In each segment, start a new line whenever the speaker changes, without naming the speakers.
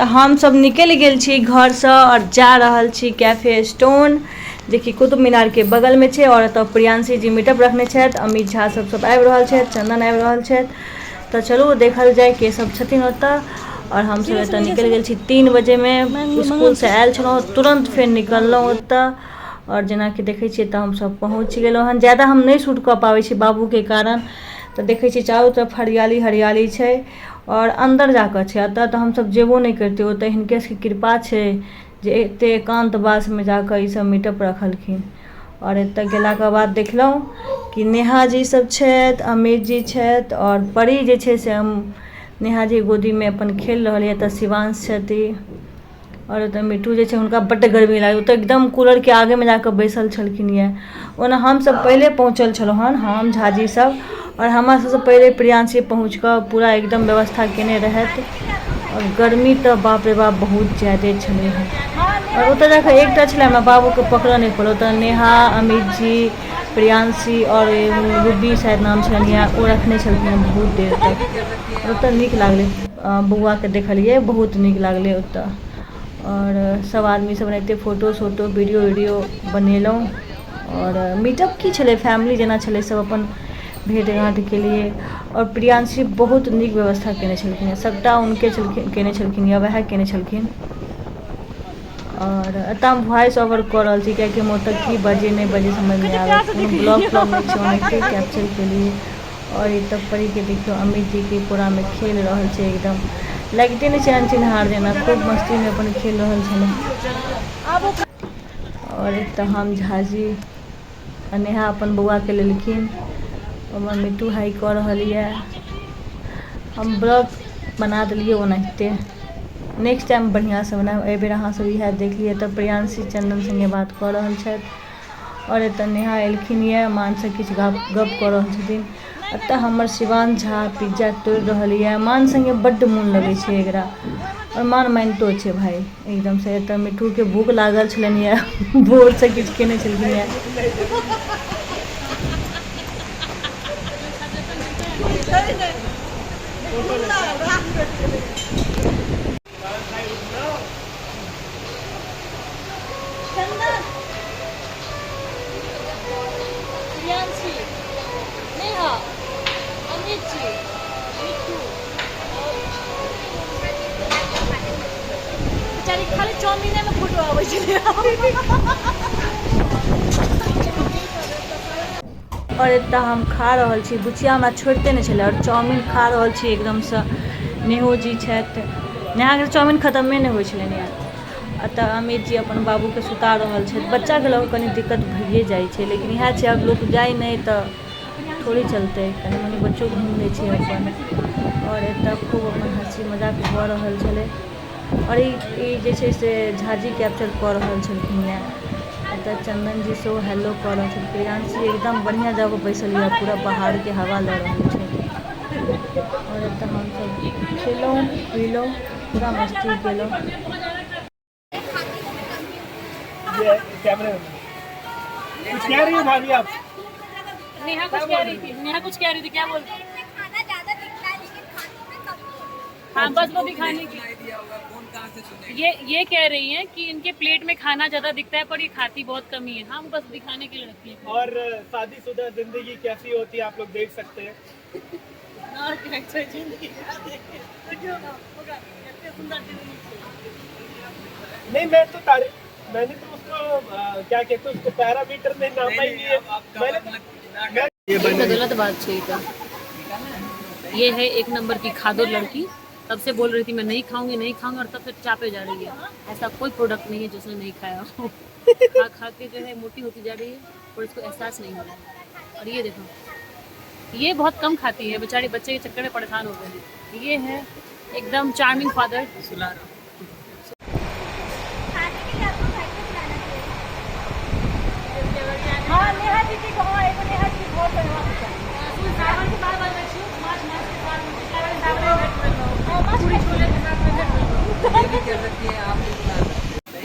तऽ हमसभ निकलि गेल छी घरसँ आओर जा रहल छी कैफे स्टोन, जेकि कुतुब मीनारके बगलमे छै। आओर एतऽ प्रियांशी जी मीटअप रखने छथि, अमित झा सब सब आबि रहल छथि, चंदन आबि रहल छथि। तऽ चलू देखल जाय के सब छथिन ओतऽ। आओर हमसभ एतऽ निकलि गेल छी 3 बजेमे, इसकुलसँ आयल छलहुँ, तुरन्त फेर निकललहुँ ओतऽ। आओर जेनाकि देखै छियै तऽ हमसभ पहुँच गेलहुँ हन। ज्यादा हम नहि शूट कऽ पाबै छी बाबूके कारण। तऽ देखै छियै चारू तरफ हरियाली हरियाली छै आओर अन्दर जाकऽ छै। एतऽ तऽ हमसभ जेबो नहि करितियै, ओतऽ हिनके सभके कृपा छै जे एते एकान्त वासमे जाकऽ ईसभ मीटअप रखलखिन। आओर एतऽ गेलाके बाद देखलहुँ कि नेहा जी सब छथि, अमित जी छथि, आओर परी जे छै से हम नेहा जी गोदीमे अपन खेल रहल यऽ। एतऽ शिवांश छथि आओर ओतऽ मिट्ठू जे छै, हुनका बड्ड गर्मी लागल, ओतऽ एकदम कूलरके आगेमे जाकऽ बैसल छलखिन यऽ। ओना हमसब पहिले पहुँचल छलहुँ हन, हम झाजी सब, आओर हमरा सबसँ पहिले प्रियांशी पहुँच कऽ पूरा एकदम व्यवस्था केने रहथि। आओर गर्मी तऽ बाप रे बाप बहुत ज्यादे छलै हँ। आओर ओतऽ जाकऽ एकटा छलै, हमरा बाबूके पकड़ऽ नहि पड़ल। ओतऽ नेहा, अमित जी, प्रियांशी आओर रूबी शायद नाम छलनि यऽ, ओ रखने छलखिन हँ बहुत देर तक। आओर ओतऽ नीक लागलै, बौआके देखलियै, बहुत नीक लागलै ओतऽ। आओर सब आदमी सब एनाहिते फोटो सोटो वीडियो वीडियो बनेलहुँ। आओर मीटअप की छलै, फैमिली जेना छलै, सब अपन भेँट घाँट केलियै। आओर प्रियांशी बहुत नीक व्यवस्था केने छलखिन हेँ, सभटा हुनके छलखिन केने छलखिन या वएह केने छलखिन। आओर एतऽ हम वॉइस ओवर कऽ रहल छी, कियाकि हम ओतऽ की बजे नहि बजे समझ नहि आबै, कोनो ब्लॉग त्लॉग नहि छै, ओनाहिते कैप्चर केलियै। आओर एतऽ परीके देखियौ, अमित जीके कोरामे खेल रहल छै, एकदम लागिते नहि छै अनचिन्हार जेना, खूब मस्तीमे अपन खेल रहल छलै। आओर एतऽ हम झाजी आ नेहा अपन बौआके लेलखिन, ओहिमे मिट्टू हाइ कऽ रहल यऽ। हम ब्लॉग बना देलियै ओनाहिते, नेक्स्ट टाइम बढ़िआँसँ बनायब, एहिबेर अहाँसभ इएह देख लिअ। तऽ प्रियांशी चन्दन सङ्गे बात कऽ रहल छथि। आओर एतऽ नेहा एलखिन यऽ, मानसँ किछु गप गप कऽ रहल छथिन। एतऽ हमर शिवान झा पिज्जा तोड़ि रहल यऽ। मान सङ्गे बड्ड मोन लगै छै एकरा, आओर मान मानितो छै भाय एकदमसँ। एतऽ मिट्ठूके भूख लागल छलनि यऽ, भोरसँ किछु खेने छलखिन यऽ। चंदन, प्रियांशी, नेहा, अमित जी, मिट्टू बेचारी खाली चाउमीने में फोटो आबै छलै। आओर एतऽ हम खा रहल छी, बुचिया हमरा छोड़िते नहि छलै, आओर चाउमिन खा रहल छी एकदमसँ। नेहो जी छथि, नेहाके चाउमिन खतमे नहि होइ छलनि यऽ। एतऽ अमित जी अपन बाबूके सुता रहल छथि। बच्चाके लऽ कऽ कनि दिक्कत भइए जाइ छै, लेकिन इएह छै, आब लोक जाइ नहि तऽ थोड़े चलतै, कनि मनि बच्चो घुमि लै छै अपन। आओर एतऽ खूब अपन हँसी मजाक भऽ रहल छलै। आओर ई जे छै से झाजी कैप्चर कऽ रहल छलखिन यऽ। एतऽ चन्दन जी सेहो हेलो कऽ रहल छथिन। प्रियांशी एकदम बढ़िआँ जगह बैसल यऽ, पूरा पहाड़के हवा लऽ रहल छै। आओर एतऽ हमसब खेलहुँ पीलहुँ, पूरा मस्ती केलहुँ।
ये कैमरे में कुछ कह रही हो भाभी आप?
नेहा कुछ कह रही थी, नेहा कुछ कह रही थी, क्या बोल?
खाना ज्यादा दिखता है लेकिन खाने में कमी है।
हाँ, बस वो दिखाने की ये कह रही हैं कि इनके प्लेट में खाना ज्यादा दिखता है पर ये खाती बहुत कम ही है। हम बस दिखाने के लिए रखती है।
और शादीशुदा जिंदगी कैसी होती है आप लोग देख सकते हैं। नहीं, मैं तो तारे मैंने तो उसको क्या कहते हैं उसको, पैरामीटर में नापा ही नहीं है मैंने तो मैं
ये तो गलत बात है। तो ये है एक नंबर की खादो लड़की। तब से बोल रही थी मैं नहीं खाऊंगी नहीं खाऊंगी, और तब से चापे जा रही है। ऐसा कोई प्रोडक्ट नहीं है जो उसने नहीं खाया हो। खा खा के जो है मोटी होती जा रही है और इसको एहसास नहीं हो रहा है। और ये देखो, ये बहुत कम खाती है बेचारी, बच्चे के चक्कर में परेशान हो गए हैं। ये है एकदम चार्मिंग फादर।
खाने के लिए आपको घर पे बुलाना चाहिए।
हाँ, नेहा दीदी को, हाँ, एगो नेहा जी बहुत बढ़िया।
सावन के बाद बनबै छी माछ, माछ के साथ में पिछला बार सावन में भेट भेल रहौ, पूरी छोले के साथ में भेट भेल रहौ।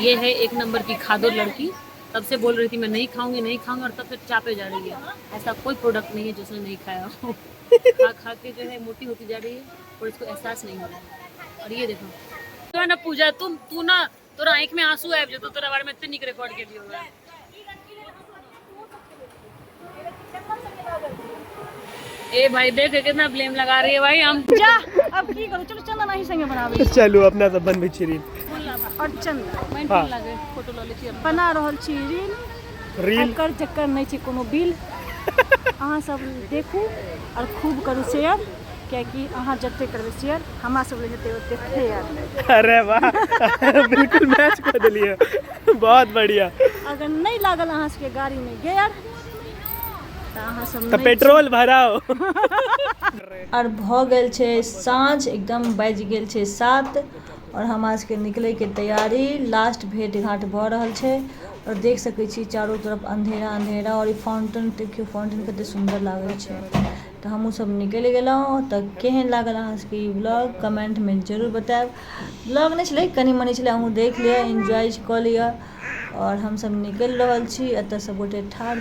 ये है एक नंबर की खादो लड़की। तब से बोल रही थी मैं नहीं खाऊंगी नहीं खाऊंगी, और तब से चापे जा रही है। ऐसा कोई प्रोडक्ट नहीं है जो उसने नहीं खाया हो। खा खा के जो है मोटी होती जा रही है और इसको एहसास नहीं हो रहा है। और ये देखो, है ना पूजा, तुम तू ना तोरा आँख में आंसू आबि जेतौ, तोरा बारे में एते नीक रिकॉर्ड केलियौ है। ए भाई देख कितना ब्लेम लगा रही है भाई हम।
जा अब की करू, चलो चंदन अहीं संगे बनाबै।
चलू अपना सब बनबै छी रील।
और चंदन
हाँ।
लागे फोटो लऽ लै छी।
बना रहल छी रील।
रील।
एकर चक्कर नहि छै कोनो बिल। अहाँ सब देखू और खूब करू शेयर, कियाकि अहाँ जते करबै शेयर हमरा सब लग हेतै ओते फेयर।
अरे वाह, बिल्कुल मैच कर दिलिए, बहुत बढ़िया।
अगर नहि लागल अहाँ सबके गाड़ीमे गेयर तऽ अहाँ सब
तो पेट्रोल भराओ।
और भऽ गेल छै साँझ, एकदम बाजि गेल छै 7 और हमरा सबके निकलैके तैयारी लास्ट भेंट घाट भऽ रहल छै। और देख सकै छी चारू तरफ अंधेरा अंधेरा और ई फाउंटेन देखियौ, फाउंटेन कते सुन्दर लागै छै। तऽ हमहूँ सब निकलि गेलहुँ। तऽ केहन लागल अहाँ सबके ई ब्लॉग कमेंटमे जरूर बतायब। ब्लॉग नहि छलै, कनि मनि छलै, अहूँ देख लिअ, एन्जॉय कऽ लिअ। और हमसब निकलि रहल छी, एतऽ सब गोटे ठाढ़।